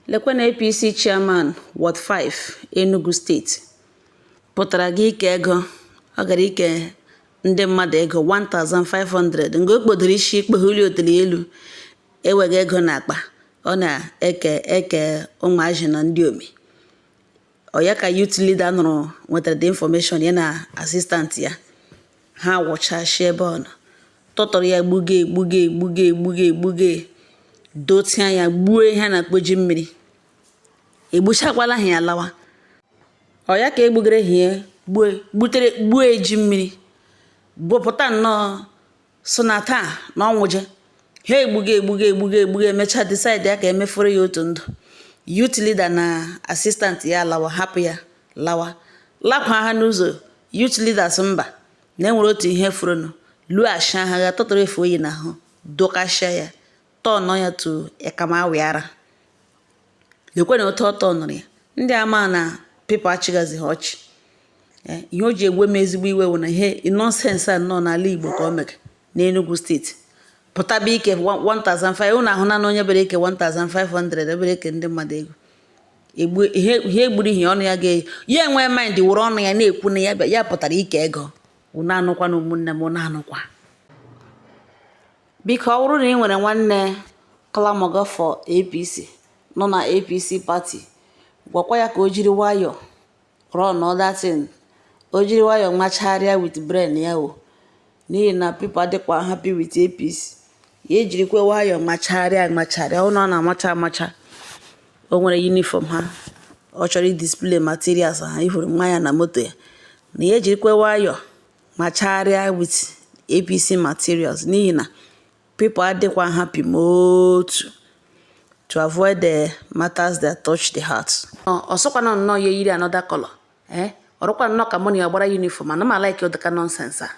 Lekwe na APC Chairman Ward 5 Enugu Steeti pụtara ga ike ego. Ọ gara ike ndị mmadụ ego 1500 nga o kpodoro isi kpoghuli otili elu ewega ego n'akpa ọ na-eke eke ụmụazị na ndị omi. Ọ ya ka youth leader nụrụ, nwetara the information, ya na assistant ya ha wụchachi ebe ọ nọ, tụtụrụ ya, gbuge egbuge egbuge egbuge egbuge, dotia ya, gbuo ihe a na-akpọ ji mmiri. Egbuchakwala ha, ya lawa. Ọ ya ka egbugere hie, gbuo, gbutere, gbuo ji mmiri, gbopụta nnọọ so na taa na ọnwụje ha. Egbuge egbuge egbuge egbuge, emechaa decide ya ka emefuru ya otu ndụ. Youth leader na assistant ya lawa, hapụ ya lawa, lakwa ha n'ụzọ. Youth leader sị mba, na enwere otu ihe furunu lughachi ha, ga tụtụrụ efe oyi n'ahụ, dọkashịa ya, tọnọ ya tu ịkamawiara. Lekwe na otu ọ tọnụrụ ya. Ndị ama na people achịgazi ha ọchị. Ihe o ji egwe m ezigbo iwe wụ na ihe nonsense a nọ n'ala Igbo ka o mega n'Enugu Steeti, pụtaba ike 1500. Unu ahụ na onye bere ike 1500, ebere ike ndị mmadụ ego, egbu ihe egburu ihe ọnụ ya ga ya enwe mind were ọnụ ya na-ekwu na ya bịa ya pụtara ike ego. Unu anụkwa na ụmụnne m, unu anụkwa. Biko, ọ bụrụ na ị nwere nwanne clamorga for APC, nọ na APC party, gwakwa ya ka o jiri nwayọọ run other thing, o jiri nwayọọ machagharịa with brain ya o, n'ihi na people adịkwa happy with APC. Ya ejirikwa nwayọọ machagharịa amachagharịa. Ọ na ọ na-amacha amacha, o nwere uniform ha, ọ chọrọ idisplay materials ha ifuru nwa ya na moto ya, na ya ejirikwa nwayọọ machagharịa with APC materials, n'ihi na people adịkwa happy ma otu, to avoid the matters that touch the heart. Ọ sọkwana nnọọ ya yiri another color, eh, ọrụkwa nnọọ ka mụ na ya gbara uniform. Ana m alike ụdịka nonsense a.